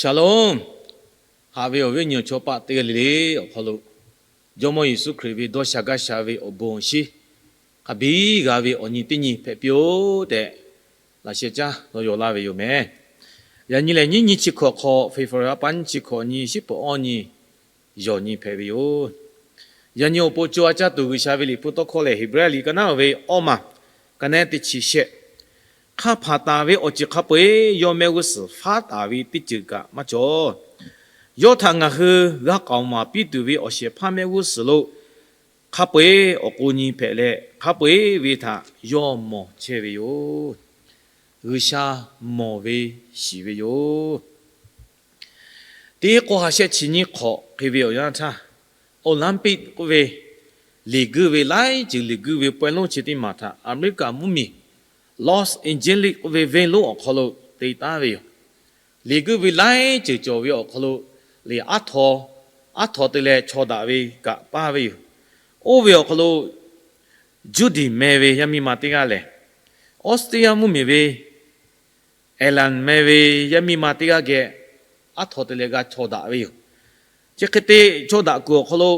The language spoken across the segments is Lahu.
Shalom. Haꞈ ve awˬ viˉ awˬ nyi awˬ chawˇ paˆ teˇ g'aˇ le le awˬ hk'aw lo, Jawˇmawˇ Yeˍsuˆ Hkriꞈ ve dawˇ sha gaˇ sha ve awˬ bon awˬ shinˉ hk'a biˇ g'a ve awˬ nyi teˇ nyi hpehꞈ piˇ-oˆ tehꞈ, laꞈ sheh caˉ dawˇ yaw laˇ ve yoˬ meh. Yaꞈ nyi lehˬ, nyiˇ nyi chi hkawꞈ hk'awꞈ, February ha pa nyiˇ chi hkawꞈ nyi, shiˉ peuˬ awˇ nyi, yawˬ nyi hpehꞈ ve yoˬ. Yaꞈ nyi awˬ pon co a caˇ tuˬ G'uiˬsha ve liꞈ hpu tawˇ hkawˇ lehˬ, Heˍbrehˇ liꞈ ka naˉ ve awˇ maˬ, ka nehˉ teˇ chi shehˆ. Hk'a hpanˍ taˍ ve awˬ ceuˬ hk'a peu-eˬ yawˇ mehˆ g'uˇ suhˍ faˉ taˍ ve teˇ ceuˬ kaꞈ maˇ cawˬ. Yawˇ htaꞈ ngaˬ hui g'a k'aoˍ maˍ piˇ tuˬ ve awˬ shehˍ hpaˇ mehˆ g'uˇ suhˍ lo hk'a peu-eˬ awˬ k'o nyi hpehꞈ leh, hk'a peu-eˬ ve htaꞈ yawˇ mawˬ chehˇ ve yoˬ. G'uiˬsha mawˬ ve shiˍ ve yoˬ. Teˇ k'o ha shehˆ chi nyiˇ hk'awꞈ hk'e ve awˬ yanˇ htaˇ, Olympic k'oˆ ve liꞈ guiˇ ve laiˉ ceuˬ liꞈ guiˇ ve pawehˇ lonˉ chi teˇ maˬ htaꞈ America mvuhˇmiˬ Los Angeles k'oˆ ve venˇ lonˉ awˬ hk'aw lo te taˉ ve yoˬ. Liꞈ guiˇ ve laiˉ ceuˬ cawˬ ve awˬ hk'aw lo, liꞈ aˉ htaw, aˉ htaw te leh chaw daꞈ ve kaꞈ paˇ ve yoˬ. Oˇ ve awˬ hk'aw lo Judy meh ve yaˇ miˇ ma teˇ g'aˇ lehˬ, Australia mvuhˇmiˬ ve Ellen meh ve yaˇ miˇ ma teˇ g'aˇ geh aˉ htaw te leh g'a chaw daꞈ ve yoˬ. Chi hk'e te chaw daꞈ kuiˬ awˬ hk'aw lo,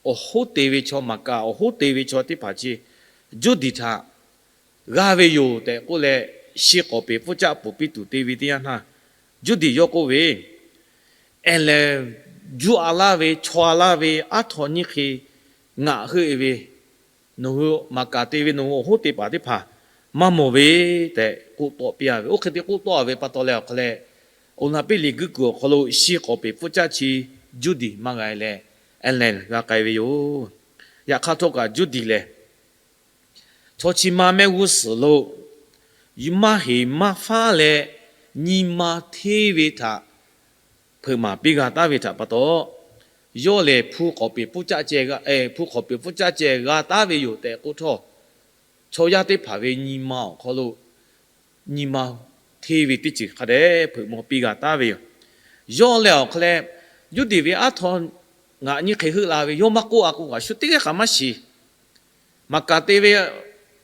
awˬ hoˉ te ve chaw maˍ kaꞈ, awˬ hoˉ te ve chaw teˇ hpaˍ chi Judy htaꞈ g'a ve yoˬ tehꞈ k'oˆ leh, shi k'awˍ peˍ pfuhˇ caˆ poˬ piˇ tuˬ te ve teˇ yanˇ htaˇ, Judy yawˇ k'oˆ ve, Ellen juˇ a laˇ ve, chaw a laˇ ve, aˉ htaw nyiˇ hk'e ngaˬ heuˆ e ve, nawˬ hui maˍ kaꞈ te ve, nawˬ hui awˬ hoˉ te paˍ teˇ hpaˍ maˇ mawˬ ve tehꞈ k'oˆ tawˆ piˇ a ve. Oˇ hk'e te k'oˆ tawˆ a ve pa taw leh awˬ hk'a leh, Olympic liꞈ guiˇ kuiˬ awˬ hk'aw lo shi k'awˍ peˍ pfuhˇ caˆ chi Judy maˇ g'a e leh, Ellen g'a k'ai ve yoˬ. Yaꞈ hk'aˇ htawˇ kaꞈ Judy lehˬ, chaw chi ma mehˆ g'uˇ suhˍ lo maˇ heˍ maˇ faˉ leh nyi ma hteˇ ve htaꞈ hpeuꞈ maˍ piˇ g'a taˉ ve htaꞈ pa taw, yawˇ lehˬ hpu k'awˍ peˍ pfuhˇ caˆ ceh g'a, hpu k'awˍ peˍ pfuhˇ caˆ ceh g'a taˉ ve yoˬ tehꞈ k'oˆ htawˇ, chaw yaˇ teˇ hpaˍ ve nyi ma awˬ hk'aw lo nyi ma hteˇ ve teˇ ceuˬ hk'a dehꞈ hpeuꞈ maw piˇ g'a taˉ ve yoˬ. Yawˇ lehˬ awˬ hk'a leh, Judy ve aˉ htaw ngaˬ nyiˇ hk'e heuˆ la ve, yawˇ maˇ k'oˆ a k'o kaꞈ shu teˇ g'aˇ kaꞈ maˇ shiˍ. Maˍ kaˍ te ve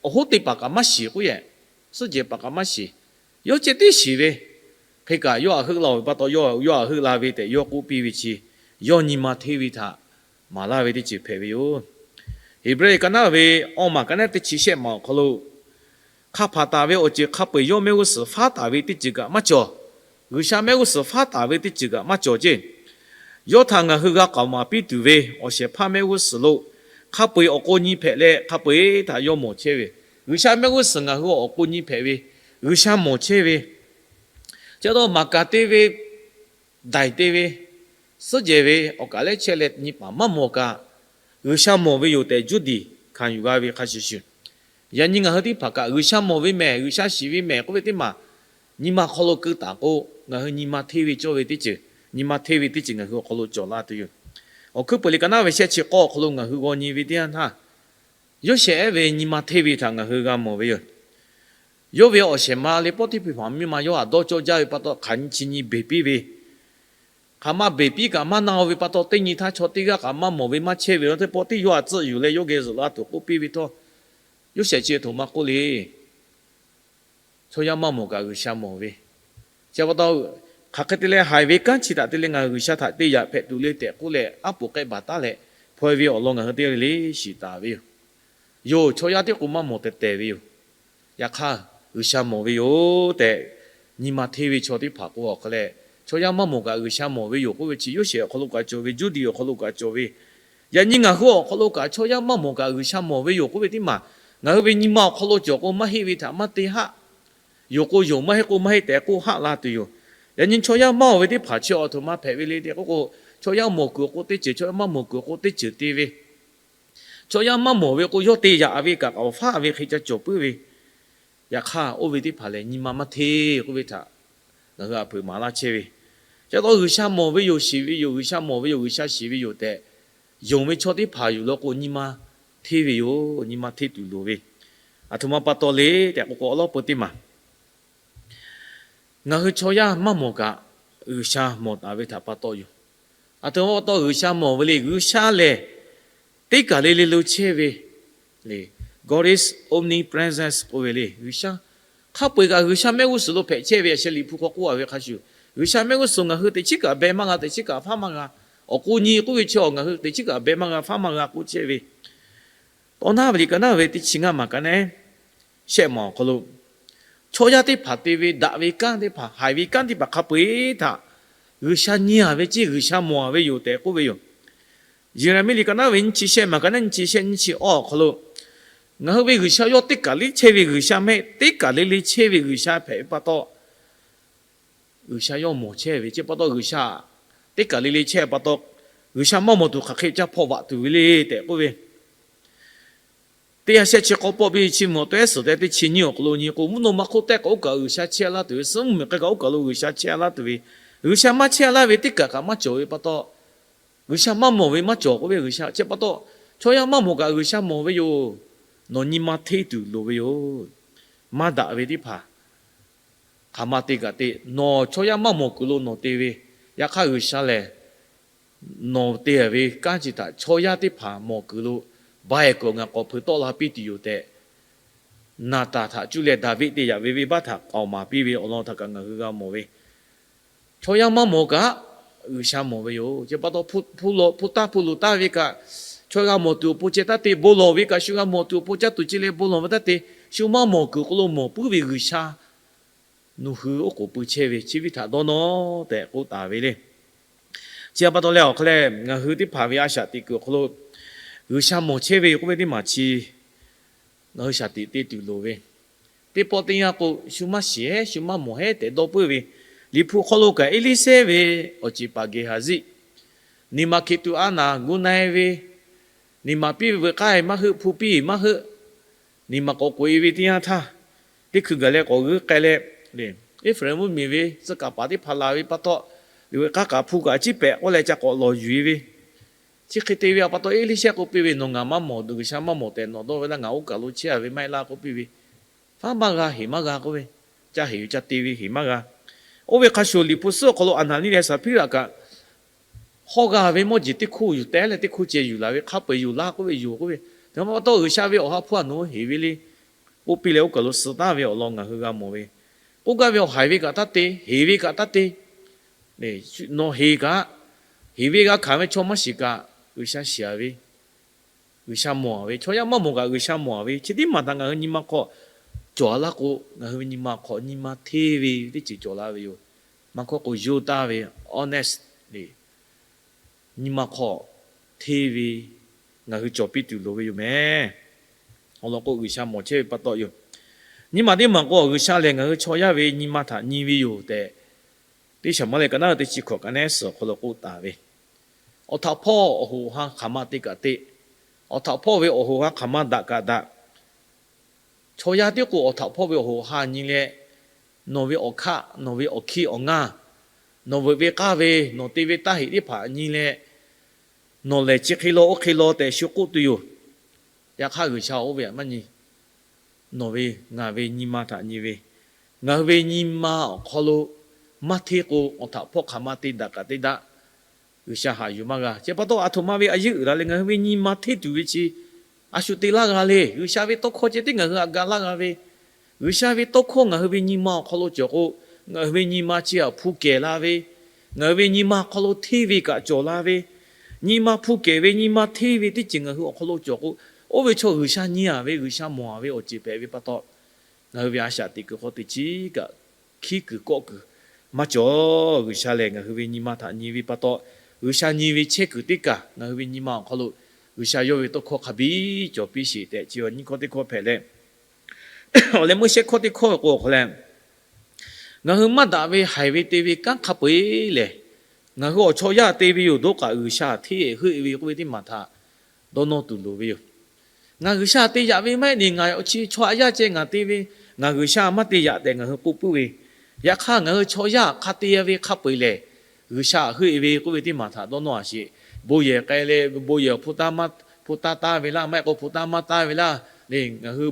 awˬ hoˉ te paˍ kaꞈ maˇ shiˍ k'oˆ yehˬ, suhˉ jehˬ paˍ kaꞈ maˇ shiˍ. Yawˇ ceh tiˉ shiˍ ve, hk'e kaꞈ yawˇ htaꞈ heuˆ la-oˬ ve pa taw, yawˇ htaꞈ heuˆ la ve tehꞈ yawˇ k'oˆ piˇ ve chi, yawˇ nyi ma hteˇ ve htaꞈ maˍ laˇ ve teˇ ceuˬ hpehꞈ ve yoˬ. Heˍbrehˇ ka naˉ ve awˇ maˬ ka naˉ teˇ chi shehˆ maˬ awˬ hk'aw lo, hk'a hpanˍ taˍ ve awˬ ceuˬ hk'a peu-eˬ yawˇ mehˆ g'uˇ suhˍ faˉ taˍ ve teˇ ceuˬ kaꞈ maˇ cawˬ. G'uiˬsha mehˆ g'uˇ suhˍ faˉ taˍ ve teˇ ceuˬ kaꞈ maˇ cawˬ ceˇ. Yawˇ htaꞈ ngaˬ hui g'a k'aoˍ maˍ piˇ tuˬ ve awˬ shehˍ hpaˇ mehˆ g'uˇ suhˍ lo hk'a peu-eˬ awˬ k'o nyi hpehꞈ leh, hk'a peu-eˬ htaꞈ yawˇ mawˬ chehˇ ve, G'uiˬsha mehˆ g'uˇ suhˍ ngaˬ hui awˬ k'o nyi hpehꞈ ve, G'uiˬsha mawˬ chehˇ ve, chi taw maˍ kaˍ te ve, daiˬ te ve, suhˉ jehˬ ve awˬ kaˍ lehˉ chehˇ leh nyi paˍ maˇ mawˬ kaꞈ, G'uiˬsha mawˬ ve yoˬ tehꞈ Judy hkanˍ yuˬ g'a ve hk'a shuˍ shuˍ, yaꞈ nyi ngaˬ hui teˇ hpaˍ kaꞈ G'uiˬsha mawˬ ve mehˍ, G'uiˬsha shiˍ ve mehˍ k'oˆ ve teˇ maˬ nyi ma hk'aw lo keu taˍ k'o, ngaˬ hui nyi ma hteˇ ve cawˇ ve teˇ ceuˬ, nyi ma hteˇ ve teˇ ceuˬ ngaˬ hui awˬ hk'aw lo cawˬ la tuˬ yoˬ. Awˬ hkuiˉ peuˬ liꞈ ka naˉ ve shehˆ chi k'awˇ awˬ hk'aw lo ngaˬ hui g'aw nyi ve teˇ yanˇ htaˇ, Yoˇsehꞈ ehˉ ve nyi ma hteˇ ve htaꞈ ngaˬ hui g'a mawˬ ve yoˬ. Yawˇ ve awˬ shehˍ ma le Pawˇtiˇhpaˍ miˇ ma yawˇ htaꞈ dawˇ cawˇ jaˇ ve pa taw, hk'aˬ nyi chi nyi beˬ piˇ ve, hk'aˬ ma beˬ piˇ kaꞈ maˇ na-o ve pa taw, teˇ nyi htaˇ chaw teˇ g'aˇ kaꞈ maˇ mawˬ ve maˇ chehˇ ve, teˇ pawˆ tiˉ yawˇ htaꞈ tcuhˆ yuˬ leh yawˇ geh zuhꞈ la tuˬ k'oˆ piˇ ve htawˇ, Yoˇsehꞈ chi htoꞈ ma k'oˆ le. Chaw yaˇ maˇ mawˬ kaꞈ G'uiˬsha mawˬ ve, chi pa taw, hk'aˬ hk'e te leh haiˬ ve kanˉ chi htaꞈ te leh ngaˬ hui G'uiˬsha htaꞈ te yaꞈ hpehꞈ tuˬ le tehꞈ k'oˆ leh, aˉ poꞈ k'ehˆ baˬ taˉ leh hpaw e ve awˬ lawn ngaˬ hui teˇ g'aˇ le le shiˍ taˍ ve yoˬ. Yoˬ, chaw yaˇ tiˉ k'o maˇ mawˬ tehˬ tehˬ ve yoˬ. Yaꞈ hk'aˇ, G'uiˬsha mawˬ ve yoˬ tehꞈ, nyi ma hteˇ ve chaw teˇ hpaˍ k'o awˬ hk'a leh, chaw yaˇ maˇ mawˬ kaꞈ G'uiˬsha mawˬ ve yoˬ k'oˆ ve chi, Yoˇsehꞈ awˬ hk'aw lo kaꞈ cawˬ ve, Judy awˬ hk'aw lo kaꞈ cawˬ ve, yaꞈ nyi ngaˬ hui awˬ hk'aw lo kaꞈ chaw yaˇ maˇ mawˬ kaꞈ G'uiˬsha mawˬ ve yoˬ k'oˆ ve teˇ maˬ, ngaˬ hui ve nyi ma awˬ hk'aw lo cawˬ k'o maˇ heˆ ve htaꞈ maˇ te haˆ. Yoˬ k'o yoˬ, maˇ heˆ k'o maˇ heˆ tehꞈ k'oˆ haˆ la tuˬ yoˬ. Yaꞈ nyi chaw yaˇ maˇ mawˬ ve teˇ hpaˍ chi awˬ htoꞈ ma hpehꞈ ve le tehꞈ k'oˆ k'o, chaw yaˇ mawˬ kuiˬ awˬ k'o teˇ ceuˬ, chaw yaˇ maˇ mawˬ kuiˬ awˬ k'o teˇ ceuˬ te ve, chaw yaˇ maˇ mawˬ ve k'o yawˇ te yaꞈ ve kaꞈ awˬ faˉ ve hk'e ca cawˬ puiˉ ve. Yaꞈ hk'aˇ, oˇ ve teˇ hpaˍ lehˬ nyi ma maˇ hteˇ k'oˆ ve htaꞈ ngaˬ hui htaꞈ hpeuꞈ maˍ laˇ chehˇ ve. Chi pa taw G'uiˬsha mawˬ ve yoˬ, shiˍ ve yoˬ, G'uiˬsha mawˬ ve yoˬ, G'uiˬsha shiˍ ve yoˬ tehꞈ, yonˍ ve chaw teˇ hpaˍ yuˬ law k'o nyi ma hteˇ ve yoˬ, nyi ma hteˇ tuˬ loˍ ve. Aˬ htoꞈ ma pa taw le tehꞈ k'oˆ k'o, awˬ lawn peu teˇ maˬ ngaˬ hui chaw yaˇ maˇ mawˬ kaꞈ G'uiˬsha mawˬ taˍ ve htaꞈ pa taw yoˬ. Aˬ htoꞈ ma pa taw G'uiˬsha mawˬ ve le, G'uiˬsha lehˬ teˇ kaˬ le le lo chehˇ ve le, God is omnipresence k'oˆ ve le, G'uiˬsha hk'a peu-eˬ kaꞈ G'uiˬsha mehˆ g'uˇ suhˍ lo hpehꞈ chehˇ ve, yaꞈ sheh liꞈ hpu hk'aw k'oˆ a ve hk'a shuˍ, G'uiˬsha mehˆ g'uˇ suhˍ ngaˬ hui teꞈ chiˉ kaꞈ beh maˇ g'a, teꞈ chiˉ kaꞈ faˉ maˇ g'a. Awˬ k'o nyi k'oˆ ve chi ngaˬ hui teꞈ chiˉ kaꞈ beh maˇ g'a, faˉ maˇ g'a k'oˆ chehˇ ve. Tawˇ naˉ ve liꞈ ka naˉ ve teˇ chi ngaˇ maˬ ka neˉ shehˆ maˬ awˬ hk'aw lo, chaw yaˇ teˇ hpaˍ te ve daꞈ ve kanˉ teˇ hpaˍ, haiˬ ve kanˉ teˇ hpaˍ hk'a peu-eˬ htaꞈ G'uiˬsha nyi-a ve ceˇ, G'uiˬsha mawˬ-a ve yoˬ tehꞈ k'oˆ ve yoˬ. Yeˍraˍmiˆ liꞈ ka naˉ ve nyiˇ chi shehˆ maˬ ka neˉ nyiˇ chi shehˆ nyiˇ chi awˇ awˬ hk'aw lo, ngaˬ hui ve G'uiˬsha yawˇ teˇ kaˬ le chehˇ ve G'uiˬsha mehˆ, teˇ kaˬ le le chehˇ ve G'uiˬsha hpehꞈ ve pa taw, G'uiˬsha yawˇ mawˬ chehˇ ve chi pa taw, G'uiˬsha teˇ kaˬ le le chehˇ pa taw, G'uiˬsha maˇ mawˬ tuˬ hk'aˬ hk'e ca hpawˇ vaꞈ tuˬ ve le tehꞈ k'oˆ ve. Teˇ yanˇ shehˆ chi k'awꞈ pawˆ piˇ ve chi mvuhˇ tawehˉ suhˍ teh teˇ chi nyiˇ awˬ hk'aw lo nyi k'o, mvuhˇ naw ma hk'oˆ tehˇ kaꞈ oˇ kaꞈ G'uiˬsha chehˇ laˇ tuˬ ve, suhˉ mvuhˇmiˬ hk'e kaꞈ oˇ kaˬ lo G'uiˬsha chehˇ laˇ tuˬ ve, G'uiˬsha maˇ chehˇ laˇ ve teˇ kaˬ kaꞈ maˇ cawˬ ve pa taw, G'uiˬsha maˇ mawˬ ve maˇ cawˬ k'oˆ ve, G'uiˬsha chehˇ pa taw, chaw yaˇ maˇ mawˬ kaꞈ G'uiˬsha mawˬ ve yoˬ. Nawˬ nyi ma hteˇ tuˬ loˍ ve yoˬ. Maˇ daꞈ ve teˇ hpaˍ hk'aˬ ma te kaꞈ te, nawˬ chaw yaˇ maˇ mawˬ kuiˬ lo nawˬ te ve, yaꞈ hk'aˇ G'uiˬsha lehˬ nawˬ te-a ve kanˉ chi htaꞈ chaw yaˇ teˇ hpaˍ mawˬ kuiˬ lo, ba-e kuiˬ ngaˬ k'awꞈ hpeuꞈ tawˆ la piˇ tuˬ yoˬ tehꞈ, Naˍtanˍ htaꞈ cuˇ leh Daˍviˆ te yaꞈ ve venˇbaˆ htaꞈ k'aoˍ maˍ piˇ ve awˬ lawn htaꞈ kaꞈ ngaˬ hui g'a mawˬ ve. Chaw yaˇ maˇ mawˬ kaꞈ G'uiˬsha mawˬ ve yoˬ. Chi pa taw, hpu taˇ hpu luˬ taˇ ve kaꞈ, chaw g'a mawˬ tuˬ awˬ pon ceh taˇ te, bon lawˬ ve kaꞈ shu g'a mawˬ tuˬ awˬ pon caˇ tuˬ ce leh bon lawˬ ve taˇ te, shu maˇ mawˬ kuiˬ k'o lo mawˬ puiˉ ve G'uiˬsha nawˬ hui oˉ k'oˍ pui chehˇ ve chi ve htaꞈ dawˇ nawˇ tehꞈ k'oˆ taˍ ve le. Chi pa taw leh awˬ hk'aw leh ngaˬ hui teˇ hpaˍ ve a shaꞈ teꞈ kuiˬ awˬ hk'aw lo G'uiˬsha mawˬ chehˇ ve k'oˆ ve teˇ maˬ chi ngaˬ hui shaˍ tiꞈ te tuˬ loˍ ve, teˇ pawˆ teˇ yanˇ k'o shu maˇ shiˍ heˉ, shu maˇ mawˬ heˉ tehꞈ dawˇ puiˉ ve, Liꞈ hpu hk'aw lo kaꞈ Eˇliˇsehˇ ve awˬ ceˬ paˍ Geˍhaˍziˆ, niˬ maˬ Hkeˍtuꞈ a naˍ gu na-e ve, niˬ maˬ piˇ ve veuꞈ k'aˇ-e maˇ heuˆ, hpu piˇ-e maˇ heuˆ, niˬ maˬ k'awꞈ k'oꞈ-e ve teˇ yanˇ htaˇ, teˇ hkui gaˬ leh k'awꞈ g'uiˇ k'ai leh, Eˇfraˍinˍ mvuhˇmiˬ ve tcuh kaˍ paˍ teˇ hpaˍ laˬ ve pa taw, veuꞈ k'aˇ kaꞈ hpu kaꞈ ciˉ pehꞈ k'oˆ leh ca k'awꞈ lawˬ yuˬ-e ve, chi hk'e te ve pa taw Eˇliˇsehˇ k'oˆ piˇ ve, Nawˬ ngaˬ maˇ mawˬ, G'uiˬsha maˇ mawˬ tehꞈ nawˬ dawˇ ve laˇ, ngaˬ oˇ kaˬ lo chehˇ-a ve maˇ heˆ laˇ k'oˆ piˇ ve, faˉ maˇ g'a, heˍ maˇ g'a k'oˆ ve, ca heˍ yuˬ ca te ve heˍ maˇ g'a. Oˇ ve hk'a shuˍ Liꞈ hpu suhˉ awˬ hk'aw lo Aˍnaˍniˆ leh Saˍhpiˇraꞈ kaꞈ hawˇ g'a ve mawˇ jeˬ teˇ hkoˇ yuˬ teh leh teˇ hkoˇ ceh yuˬ laˬ ve, hk'a peu-eˬ yuˬ laˇ k'oˆ ve yoˬ k'oˆ ve, te pa taw G'uiˬsha ve awˬ ha hpu a nawˬ hui heˍ ve le k'oˆ piˇ leh oˇ kaˬ lo suh taˍ ve awˬ lawn ngaˬ hui g'a mawˬ ve. K'oˆ gaˇ ve awˬ haiˬ ve kaꞈ taˇ te, heˍ ve kaꞈ taˇ te, nawˬ heˍ kaꞈ, heˍ ve g'a hkanˍ ve chaw maˇ shiˍ kaꞈ G'uiˬsha shiˍ-a ve, G'uiˬsha mawˬ-a ve, chaw yaˇ maˇ mawˬ kaꞈ G'uiˬsha mawˬ-a ve, chi teˇ maˬ htaꞈ ngaˬ hui nyi ma hk'aw cawˬ-a laˇ k'o, ngaˬ hui ve nyi ma hk'aw nyi ma hteˇ ve teˇ ceuˬ cawˬ la ve yoˬ. Maˇ hkawˇ k'o yawˇ taˇ ve honest le, nyi ma hk'aw hteˇ ve ngaˬ hui cawˬ piˇ tuˬ loˍ ve yoˬ mehˍ. Awˬ lawn k'o G'uiˬsha mawˬ chehˇ ve pa taw yoˬ. Nyi ma teˇ maˬ k'o G'uiˬsha lehˬ ngaˬ hui chaw yaˇ ve nyi ma htaꞈ nyi ve yoˬ tehꞈ, teˇ Saˍmo leh ka naˉ teˇ chi hkawꞈ ka neˉ suhˍ awˬ hk'aw lo k'oˆ taˍ ve, awˬ htaꞈ hpawˇ awˬ hoꞈ ha hk'aˬ ma te kaꞈ te, awˬ htaꞈ hpawˇ ve awˬ hoꞈ ha hk'aˬ ma daꞈ kaꞈ daꞈ, chaw yaˇ tiˉ k'o awˬ htaꞈ hpawˇ ve awˬ hoꞈ ha nyi leh, nawˬ ve awˬ hkaˆ, nawˬ ve awˬ hkiˇ awˬ ngaˇ, nawˬ veuꞈ ve k'aˇ ve, nawˬ te ve taˇ heꞈ teˇ hpaˍ nyi leh, nawˬ lehˬ chi hk'e law oˇ hk'e law tehꞈ shu k'oˆ tuˬ yoˬ. Yaꞈ hk'aˇ G'uiˬsha oˇ ve htaꞈ maˇ nyi. Nawˬ ve ngaˬ ve nyi ma htaꞈ nyi ve, ngaˬ hui ve nyi ma awˬ hk'aw lo maˇ hteˇ k'o awˬ htaꞈ hpawˇ hk'aˬ ma te daꞈ kaꞈ te daꞈ, G'uiˬsha haꞈ yuˬ maˇ g'a. Chi pa taw a htoꞈ ma ve a yeˇ uiˍ la leh ngaˬ hui ve nyi ma hteˇ tuˬ ve chi a shu te laˇ g'a le. G'uiˬsha ve tawˇ hkawˇ ceh tiˉ ngaˬ hui htaꞈ ga laˇ g'a ve, G'uiˬsha ve tawˇ hkawˇ ngaˬ hui ve nyi ma awˬ hk'aw lo cawˬ k'o, ngaˬ hui ve nyi ma chi htaꞈ hpu kehˬ la ve, ngaˬ hui ve nyi ma awˬ hk'aw lo hteˇ ve kaꞈ cawˬ la ve, nyi ma hpu kehˬ ve nyi ma hteˇ ve teˇ ceuˬ ngaˬ hui awˬ hk'aw lo cawˬ k'o, oˇ ve chaw G'uiˬsha nyi-a ve, G'uiˬsha mawˬ-a ve awˬ ceuˬ hpehꞈ ve pa taw, ngaˬ hui ve a shaꞈ teꞈ kuiˬ hk'aw teꞈ chiˉ kaꞈ hkiˉ kuiˬ kawˆ kuiˬ maˇ cawˬ. G'uiˬsha lehˬ ngaˬ hui ve nyi ma htaꞈ nyi ve pa taw, G'uiˬsha nyi ve chehˇ kuiˬ teˇ kaˬ ngaˬ hui ve nyi ma awˬ hk'aw lo G'uiˬsha yawˇ ve tawˇ hkawˇ hk'a biˇ cawˬ piˇ sheˍ tehꞈ chi awˬ nyiˇ hkawˇ teˇ hkawˇ hpehꞈ leh, awˬ leh meuˇ shehˆ hkawˇ teˇ hkawˇ ve k'o awˬ hk'aw leh, ngaˬ hui maˇ daꞈ ve haiˬ ve te ve kanˉ hk'a peu-eˬ lehˬ, ngaˬ hui awˬ chaw yaˇ te ve yoˬ. Dawˇ kaꞈ G'uiˬsha hteˇ heuˆ-e ve k'oˆ ve teˇ maˬ htaꞈ dawˇ nawˇ tuˬ loˍ ve yoˬ. Ngaˬ G'uiˬsha te yaꞈ ve maˇ heˆ ni, ngaˬ chi chaw a yaˇ ceh ngaˬ te ve, ngaˬ G'uiˬsha maˇ te yaꞈ tehꞈ ngaˬ hui k'oˆ puiˉ ve, yaꞈ hk'aˇ ngaˬ hui chaw yaˇ hk'a te ve hk'a peu-eˬ lehˬ, G'uiˬsha heuˆ-e ve k'oˆ ve teˇ maˬ htaꞈ dawˇ nawˇ-a sheˍ. Bon yehˬ k'ai leh bon yehˬ hpu taˇ maˇ, hpu taˇ taˇ ve laˇ, maˇ heˆ k'o hpu taˇ maˇ taˇ ve laˇ le. Ngaˬ hui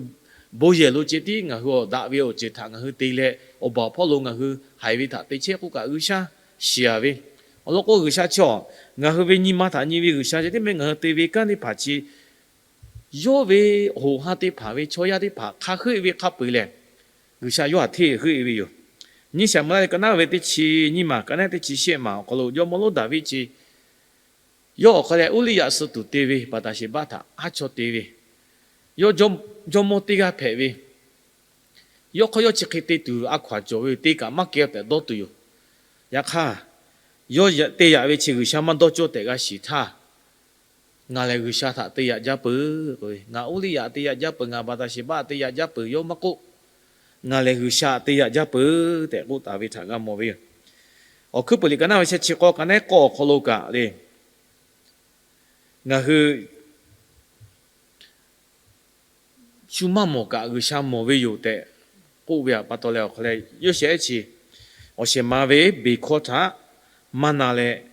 bon yehˬ lo ceh tiˉ ngaˬ hui awˬ daꞈ ve awˬ ceuˬ htaꞈ ngaˬ hui te leh awˬ baˬ hpawˇ lo ngaˬ hui haiˬ ve htaꞈ te chehˇ k'oˆ kaꞈ G'uiˬsha shiˍ-a ve. Awˬ lawn k'o G'uiˬsha chi a, ngaˬ hui ve nyi ma htaꞈ nyi ve G'uiˬsha ceh tiˉ mehˆ, ngaˬ hui te ve kanˉ teˇ hpaˍ chi yawˇ ve hoꞈ ha teˇ hpaˍ ve chaw yaˇ teˇ hpaˍ hk'a heuˆ ve hk'a peu-eˬ lehˬ, G'uiˬsha yawˇ htaꞈ hteˇ heuˆ-e ve yoˬ. Nyiˇ Saˍmuˍeˍlaˆ liꞈ ka naˉ ve teˇ chi nyiˇ maˬ, ka naˉ teˇ chi shehˆ maˬ awˬ hk'aw lo jawˇmawˇ lonˉ Daˍviˆ chi yawˇ awˬ hk'aw leh Uˇliˇyaꞈ suh tuˬ te ve Baˍtaˍsheˍbaˆ htaꞈ haˉ chawˇ te ve, yawˇ jawˇmawˇ teˇ g'aˇ hpehꞈ ve, yawˇ hk'aw yawˇ chi hk'e te tuˬ a hkaw aˬ cawˬ ve yoˬ. Te kaꞈ maˇ kehˬ tehꞈ dawˇ tuˬ yoˬ. Yaꞈ hk'aˇ, yawˇ te yaꞈ ve chi G'uiˬsha maˇ dawˇ cawˇ tehꞈ g'a shiˍ htaˇ, ngaˬ lehˬ G'uiˬsha htaꞈ te yaꞈ jaˇ peuˬ k'o, ngaˬ Uˇliˇyaꞈ te yaꞈ jaˇ peuˬ, ngaˬ Baˍtaˍsheˍbaˆ te yaꞈ jaˇ peuˬ yawˇ maˇ k'oˆ, ngaˬ lehˬ G'uiˬsha te yaꞈ jaˇ peuˬ tehꞈ k'oˆ taˍ ve htaꞈ g'a mawˬ ve yoˬ. Awˬ hkuiˉ puiˍ liꞈ ka naˉ ve shehˆ chi k'awˇ ka naˉ k'awˇ awˬ hk'aw lo kaꞈ le, ngaˬ hui shu maˇ mawˬ kaꞈ G'uiˬsha mawˬ ve yoˬ tehꞈ k'oˆ ve pa taw leh awˬ hk'aw leh, Yoˇsehꞈ chi awˬ shehˍ ma ve beˬ hkawˇ htaꞈ maˇ na leh,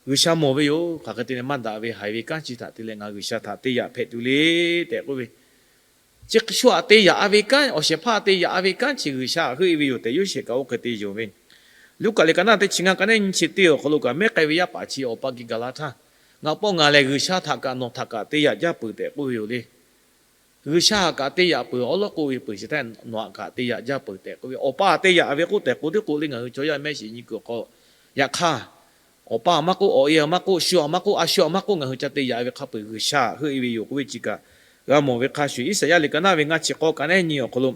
G'uiˬsha mawˬ ve yoˬ, hk'aˬ hk'e te leh maˇ daꞈ ve haiˬ ve kanˉ chi htaꞈ te leh ngaˬ G'uiˬsha htaꞈ te yaꞈ hpehꞈ tuˬ le tehꞈ k'oˆ ve, chi shu htaꞈ te yaꞈ ve kanˉ, awˬ shehˍ hpaˇ te yaꞈ ve kanˉ chi G'uiˬsha htaꞈ heuˆ e ve yoˬ tehꞈ Yoˇsehꞈ kaꞈ oˇ hk'e te yonˍ ve. Luˉkaꞈ liꞈ ka naˉ teˇ chi ngaˇ, ka naˉ nyiˇ chi teˇ awˬ hk'aw lo kaꞈ mehˉ k'ai ve yaˇ paˍ chi awˬ pa geh gaˬ la htaˇ, ngaˬ pawˆ ngaˬ lehˬ G'uiˬsha htaꞈ kaꞈ nawˬ htaꞈ kaꞈ te yaꞈ jaˇ peuˬ tehꞈ k'oˆ ve yoˬ le. G'uiˬsha htaꞈ kaꞈ te yaꞈ peuˬ awˉ lawˉ k'oˆ ve peuˬ chi htaˇ, nawˬ htaꞈ kaꞈ te yaꞈ jaˇ peuˬ tehꞈ k'oˆ ve, awˬ pa htaꞈ te yaꞈ ve k'oˆ tehꞈ k'oˆ teˇ k'oˆ le ngaˬ hui chaw yaˇ mehˆ shiˍ nyi kuiˬ awˬ hk'aw, yaꞈ hk'aˇ, awˬ pa maˇ k'oˆ, awˬ e maˇ k'oˆ, shu maˇ k'oˆ, a shu maˇ k'oˆ, ngaˬ hui ca te yaꞈ ve hk'a peuˬ G'uiˬsha heuˆ e ve yoˬ k'oˆ ve chi kaꞈ g'a mawˬ ve hk'a shuˍ, Iˉsaˍyaˆ liꞈ ka naˉ ve ngaˇ chi k'awˇ ka naˉ nyi awˬ hk'aw lo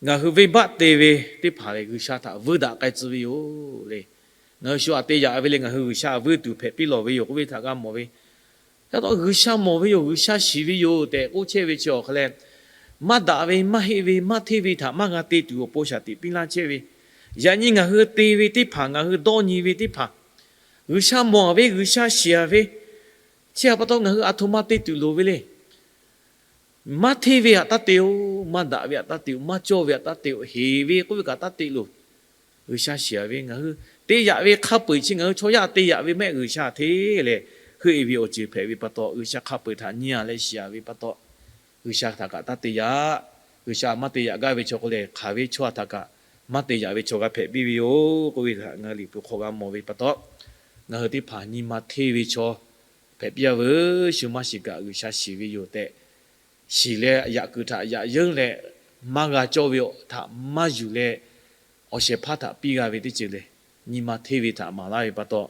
ngaˬ hui venˇbaˆ te ve teˇ hpaˍ lehˬ G'uiˬsha htaꞈ vuiˇ daꞈ k'ai tcuh ve yoˬ le. Ngaˬ hui shu htaꞈ te yaꞈ ve le ngaˬ hui G'uiˬsha htaꞈ vuiˇ tuˬ hpehꞈ piˇ lawˬ ve yoˬ k'oˆ ve htaꞈ g'a mawˬ ve. Yaꞈ taw G'uiˬsha mawˬ ve yoˬ, G'uiˬsha shiˍ ve yoˬ tehꞈ k'oˆ chehˇ ve chi awˬ hk'a leh, maˇ daꞈ ve, maˇ heˆ ve, maˇ hteˇ ve htaꞈ maˇ g'a te tuˬ awˬ pon shaˍ tiꞈ piˇ laˇ chehˇ ve. Yaꞈ nyi ngaˬ hui te ve teˇ hpaˍ, ngaˬ hui dawˇ nyi ve teˇ hpaˍ, G'uiˬsha mawˬ ve, G'uiˬsha shiˍ ve, chi htaꞈ pa taw ngaˬ hui a htoꞈ ma te tuˬ loˍ ve le. Maˇ hteˇ ve htaꞈ taˇ te-oˬ, maˇ daꞈ ve htaꞈ taˇ te-oˬ, maˇ cawˇ ve htaꞈ taˇ te-oˬ, heˍ ve k'oˆ ve kaꞈ taˇ te loˬ. G'uiˬsha shiˍ ve ngaˬ hui te yaꞈ ve hk'a peu-eˬ chi ngaˬ hui chaw yaˇ te yaꞈ ve mehˆ G'uiˬsha hteˇ lehˬ, heuˆ e ve awˬ ceuˬ hpehꞈ ve pa taw, G'uiˬsha hk'a peu-eˬ htaꞈ nyi a leh shiˍ a ve pa taw, G'uiˬsha htaꞈ kaꞈ taˇ te yaꞈ. G'uiˬsha maˇ te yaꞈ gaˇ ve chaw k'o lehˬ, hk'aˬ ve chaw htaꞈ kaꞈ maˇ te yaꞈ ve chaw g'a hpehꞈ piˇ ve yoˬ k'oˆ ve htaꞈ ngaˬ hui Liꞈ hpu hk'aw g'a mawˬ ve pa taw, ngaˬ hui teˇ hpaˍ nyi ma hteˇ ve chaw hpehꞈ piˇ a veuˬ. Shu maˇ shiˍ kaꞈ G'uiˬsha shiˍ ve yoˬ tehꞈ shiˍ leh, yaꞈ kuiˬ htaꞈ yaꞈ yeunˇ leh, maˇ g'a cawˇ ve htaꞈ maˇ yuˬ leh, awˬ shehˍ hpaˇ htaꞈ piˇ g'a ve teˇ ceuˬ lehˬ, nyi ma hteˇ ve htaꞈ maˍ laˇ ve pa taw,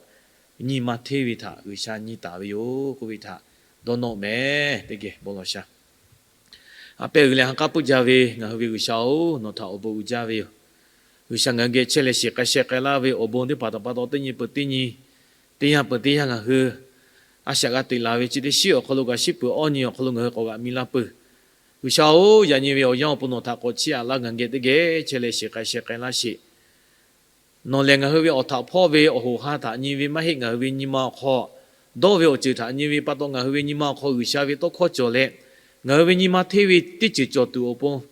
nyi ma hteˇ ve htaꞈ G'uiˬsha nyi taˍ ve yoˬ k'oˆ ve htaꞈ dawˇ nawˇ mehˍ. Teˇ geh bon lawˬ sha. A pehˉ uiˍ leh ha k'aˉ puiˉ jaˇ ve ngaˬ hui ve G'uiˬsha-oˬ, nawˬ htaꞈ awˬ bon uiˍ jaˇ ve yoˬ. G'uiˬsha ngaˬ hui geh chehˇ leh shiˍ k'ai sheh k'ai laˇ ve awˬ bon teˇ hpaˍ htaꞈ pa taw, teˇ nyi peuˬ teˇ nyi, teˇ yanˇ peuˬ teˇ yanˇ ngaˬ hui a shaꞈ g'a teꞈ la ve chi teˇ shiˉ awˬ hk'aw lo kaꞈ, shiˉ peuˬ awˇ nyi awˬ hk'aw lo ngaˬ hui k'awꞈ g'aꞈ mi laˇ peuˬ. G'uiˬsha-oˬ, yaꞈ nyi ve awˬ yanˇ awˬ pon nawˬ htaꞈ k'awꞈ chiˇ aꞈ laˇ, ngaˬ hui geh teˇ geh chehˇ leh shiˍ k'ai sheh k'ai laˇ sheˍ. Nawˬ lehˬ ngaˬ hui ve awˬ htaꞈ hpawˇ ve awˬ hoꞈ ha htaꞈ nyi ve maˇ heˆ. Ngaˬ hui ve nyi ma awˬ hk'aw dawˇ ve awˬ ceuˬ htaꞈ nyi ve pa taw, ngaˬ hui ve nyi ma awˬ hk'aw G'uiˬsha ve tawˇ hkawˇ cawˬ leh, ngaˬ hui ve nyi ma hteˇ ve teˇ ceuˬ cawˬ tuˬ awˬ pon,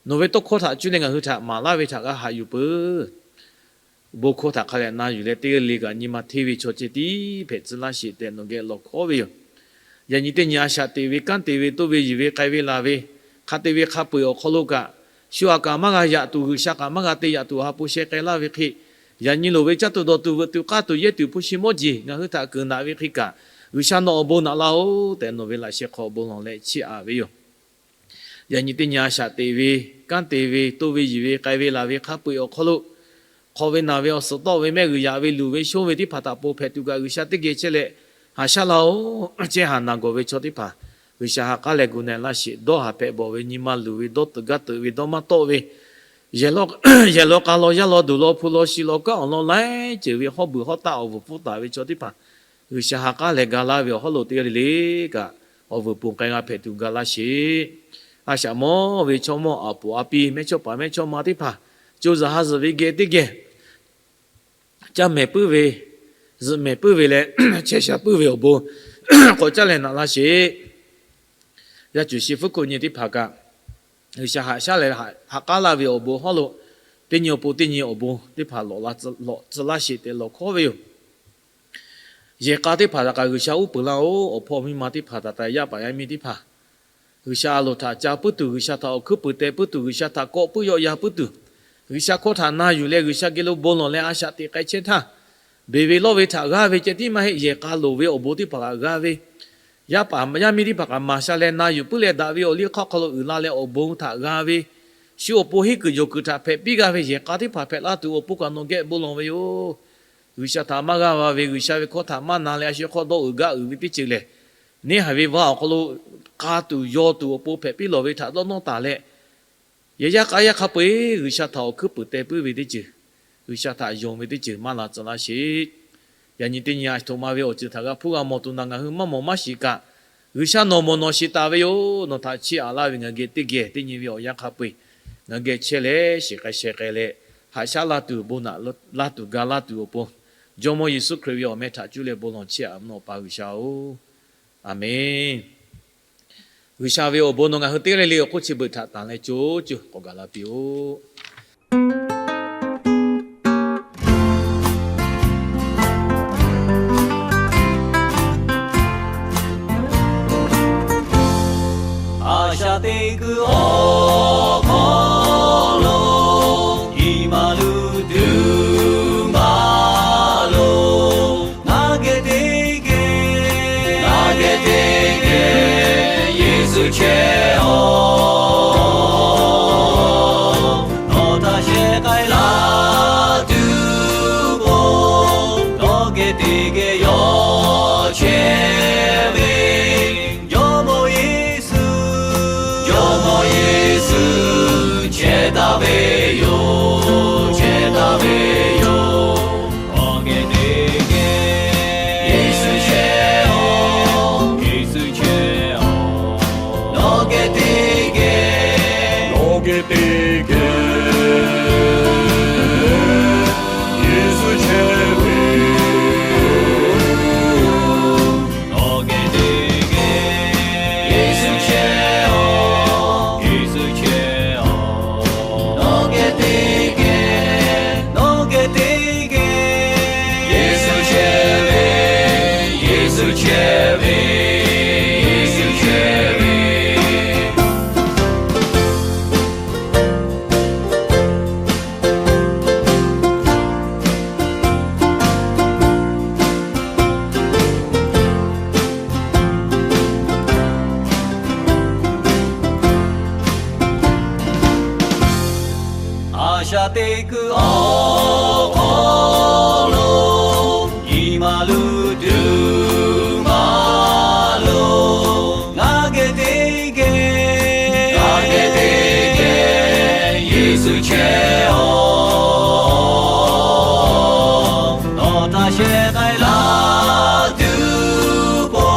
nawˬ ve tawˇ hkawˇ htaꞈ cuˇ leh ngaˬ hui htaꞈ maˍ laˇ ve htaꞈ g'a haꞈ yuˬ peuˬ. Bon hkawˇ htaꞈ hk'a leh na yuˬ leh, teˇ g'aˇ le kaꞈ nyi ma hteˇ ve chaw ceh tiˉ hpehꞈ tcuh laˇ sheˍ tehꞈ nawˬ geh lawˬ hkawˉ ve yoˬ. Yaꞈ nyi teˇ nyi a shaꞈ teꞈ ve, kanˉ te ve, toˇ ve yuˬ ve, k'ai ve laˬ ve, hk'a te ve hk'a peu-eˬ awˬ hk'aw lo kaꞈ, shu aꞈ kaꞈ maˇ g'a yaꞈ tuˬ, G'uiˬsha kaꞈ maˇ g'a te yaꞈ tuˬ ha hpu sheh k'ai laˇ ve hk'e, yaꞈ nyi loˍ ve caˇ tuˬ dawˬ tuˬ veuꞈ tuˬ k'aˇ tuˬ yehˇ tuˬ hpu shi mawˇ jeˬ ngaˬ hui htaꞈ keunˍ daꞈ ve hk'e kaꞈ, G'uiˬsha nawˬ awˬ bon naꞈ laˇ-oˬ tehꞈ nawˬ ve laꞈ sheh hk'aw awˬ bon lawˬ leh chiˇ aꞈ ve yoˬ. Yaꞈ nyi teˇ nyi a shaꞈ teꞈ ve, kanˉ te ve, toˇ ve yuˬ ve, k'ai ve laˬ ve hk'a peu-eˬ awˬ hk'aw lo, hk'aw ve naˬ ve awˬ suhˍ tawˆ ve mehˆ g'uiˬ yaꞈ ve luˬ ve shonˇ ve teˇ hpaˍ htaꞈ ponˬ hpehꞈ tuˬ kaꞈ G'uiˬsha teˇ geh chehˇ leh, haꞈ shaˉ laˇ-oˬ. Chehˇ haꞈ naˬ gawˬ ve chaw teˇ hpaˍ G'uiˬsha ha k'aˉ leh gu na laˇ sheˍ. Dawˇ haꞈ hpehꞈ bawˬ ve, nyi ma luˬ ve, dawˇ teuꞈ gaˇ teuꞈ ve, dawˇ maˇ tawˆ ve, yehˬ law k'a law, yaˇ law duˬ law, hpu law shi law, kanˉ awˬ lawn laiˉ ceuˬ ve hawˉ beuˬ hawˉ taˆ awˬ vuiˬ pfuhˇ taˍ ve chaw teˇ hpaˍ G'uiˬsha ha k'aˉ leh ga laˇ ve awˬ hawˉ lo teˇ g'aˇ le le kaꞈ, awˬ vuiˬ ponˬ k'ai g'a hpehꞈ tuˬ ga laˇ sheˍ. A shaꞈ mawˇ ve chaw mawˇ aˬ poˍ a pi, mehˇchawˇpaˍ mehˇchawˇma teˇ hpaˍ co zuhˬ ha zuhˬ ve geh teˇ geh caˇ mehˍ puiˉ ve, zuhꞈ mehˍ puiˉ ve leh, chehˇ sha puiˉ ve awˬ bon k'awꞈ caˇ leh naꞈ laˇ sheˍ. Yaˇ cuˬ shi fuˉ hkuˆ nyi teˇ hpaˍ kaꞈ, G'uiˬsha haꞈ shaˉ leh ha k'aˉ laˇ ve awˬ bon hawˉ lo, teˇ nyi awˬ pon teˇ nyi awˬ bon teˇ hpaˍ lawꞈ tcuh laˇ sheˍ tehꞈ lawˬ hkawˉ ve yoˬ. Yehˬ k'a teˇ hpaˍ htaꞈ kaꞈ G'uiˬsha uˉ peunˍ laˇ-oˬ. Awˬ hpawˇ miˇ ma teˇ hpaˍ htaꞈ, yaˇ paˍ yaˇ miˇ teˇ hpaˍ, G'uiˬsha a loˍ htaꞈ ca puiˉ tuˬ, G'uiˬsha htaꞈ awˬ hkuiˉ puiˍ teh puiˉ tuˬ, G'uiˬsha htaꞈ kawꞈ puiˉ yawˆ yan puiˉ tuˬ, G'uiˬsha hkawˇ htaꞈ na yuˬ leh G'uiˬsha geh lo bon lawˬ leh a shaꞈ teꞈ k'ai chehˇ htaˇ, beˬ ve lawˇ ve htaꞈ g'aˇ ve ceh tiˉ maˇ heˆ, yehˬ k'a loˍ ve awˬ bon teˇ hpaˍ kaꞈ g'a ve, yaˇ paˍ yaˇ miˇ teˇ hpaˍ kaꞈ maˍ sha leh na yuˬ puiˉ leh daꞈ ve awˬ liˇ hk'aˇ hk'aw lo uiˍ la leh awˬ bon htaꞈ g'a ve, Shu awˬ pon henˇ kuiˬ jawˬ kuiˬ htaꞈ hpehꞈ piˇ g'a ve yehˬ k'a teˇ hpaˍ hpehꞈ laˇ tuˬ awˬ pon kaꞈ nawˬ geh bon lawˬ ve yoˬ. G'uiˬsha htaꞈ maˇ g'aˇ va ve, G'uiˬsha ve hkawˇ htaꞈ maˇ na leh a shu hk'aw dawˇ uiˍ gaˇ uiˍ ve teˇ ceuˬ lehˬ, neˇ haiˬ ve vaˇ awˬ hk'aw lo k'a tuˬ yaw tuˬ awˬ pon hpehꞈ piˇ lawˬ ve htaꞈ dawˇ nawˇ taˍ leh, yaꞈ yaˇ k'a yaˇ hk'a peu-eˬ G'uiˬsha htaꞈ awˬ hkuiˉ puiˍ teh puiˉ ve teˇ ceuˬ, G'uiˬsha htaꞈ yonˍ ve teˇ ceuˬ maˇ la tcuh laˇ sheˍ. Yaꞈ nyi teˇ nyi a htoꞈ ma ve awˬ ceuˬ htaꞈ g'a hpuˇ g'a mawˬ tuˬ naˬ ngaˬ hui maˇ mawˬ maˇ shiˍ kaꞈ, G'uiˬsha nawˬ mawˬ nawˬ shiˍ taˍ ve yoˬ. Nawˬ htaꞈ chiˇ aꞈ laˇ ve ngaˬ geh teˇ geh teˇ nyi ve awˬ yanˇ hk'a peu-eˬ ngaˬ geh chehˇ leh shiˍ k'ai sheh k'ai leh, haꞈ shaˉ laˇ tuˬ bon naꞈ laˇ tuˬ ga laˇ tuˬ awˬ pon, Jawˇmawˇ Yeˍsuˆ Hkriꞈ ve awˬ meh htaꞈ cuˇ leh bon lawˬ chiˇ aꞈ mvuhˇ naw pa G'uiˬsha-oˬ, Aˍmenˇ. G'uiˬsha ve awˬ bon nawˬ ngaˬ hui teˇ g'aˇ le le awˬ hk'oˆ chi beuꞈ htaꞈ tanˬ leh co co k'awꞈ gaˬ la piˇ-oˆ. A shaꞈ teꞈ kuiˬ awˬ hk'aw lo, iˉ maˬ luˬ tuˬ maˍ lo, ngaˬ geh teˇ geh, ngaˬ geh teˇ geh Yeˍsuˆ chehˇ-oˆ. Nawˬ htaꞈ sheh k'ai laˇ tuˬ k'o, nawˬ geh teˇ geh yawˇ chehˇ ve, Jawˇmawˇ Yeˍsuˆ, Jawˇmawˇ Yeˍsuˆ chehˇ taˍ ve yoˬ, chehˇ taˍ ve yoˬ. Nawˬ geh teˇ geh Yeˍsuˆ chehˇ-oˆ, Yeˍsuˆ chehˇ-oˆ. Nawˬ geh teˇ geh, nawˬ geh teˇ geh Yeˍsuˆ chehˇ ve yoˬ. Nawˬ geh teˇ geh Yeˍsuˆ chehˇ-oˆ, Yeˍsuˆ chehˇ-oˆ. Nawˬ geh teˇ geh, nawˬ geh teˇ geh Yeˍsuˆ chehˇ ve, Yeˍsuˆ chehˇ ve, Yeˍsuˆ chehˇ ve. A shaꞈ teꞈ kuiˬ awˬ hk'aw lo, iˉ maˬ luˬ tuˬ maˍ lo, ngaˬ geh teˇ geh, ngaˬ geh teˇ geh Yeˍsuˆ chehˇ-oˆ. Nawˬ htaꞈ sheh k'ai laˇ tuˬ k'o,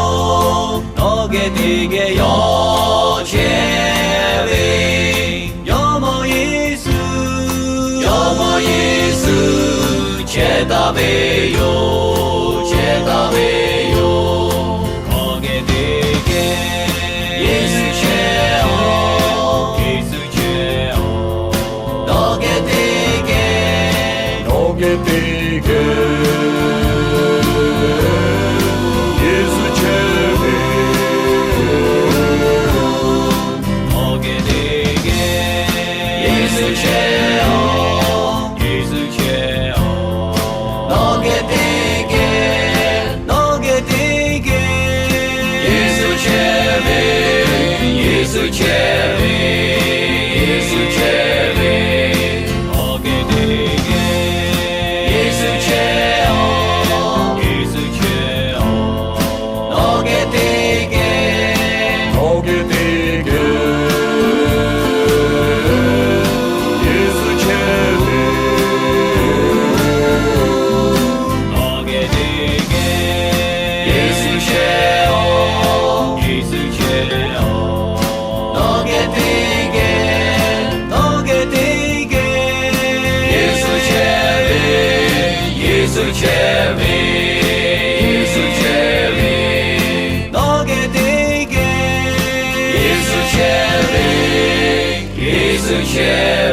nawˬ geh teˇ geh yawˇ chehˇ ve, Jawˇmawˇ Yeˍsuˆ, Jawˇmawˇ Yeˍsuˆ chehˇ taˍ ve yoˬ, chehˇ taˍ ve yoˬ. Nawˬ geh teˇ geh Yeˍsuˆ chehˇ-oˆ, Yeˍsuˆ chehˇ-oˆ. Nawˬ geh teˇ geh, nawˬ geh teˇ geh Yeˍsuˆ chehˇ ve yoˬ. Nawˬ geh teˇ geh Yeˍsuˆ chehˇ-oˆ, Yeˍsuˆ chehˇ-oˆ. Nawˬ geh teˇ geh, nawˬ geh teˇ geh Yeˍsuˆ chehˇ ve, Yeˍsuˆ chehˇ ve, Yeˍsuˆ chehˇ ve. Nawˬ geh teˇ geh Yeˍsuˆ chehˇ-oˆ, Yeˍsuˆ chehˇ-oˆ. Nawˬ geh teˇ geh, nawˬ geh teˇ geh Yeˍsuˆ chehˇ ve, nawˬ geh teˇ geh Yeˍsuˆ chehˇ-oˆ, Yeˍsuˆ chehˇ-oˆ. Nawˬ geh teˇ geh, nawˬ geh teˇ geh Yeˍsuˆ chehˇ ve, Yeˍsuˆ chehˇ ve, Yeˍsuˆ chehˇ ve. Nawˬ geh teˇ geh Yeˍsuˆ chehˇ ve, Yeˍsuˆ chehˇ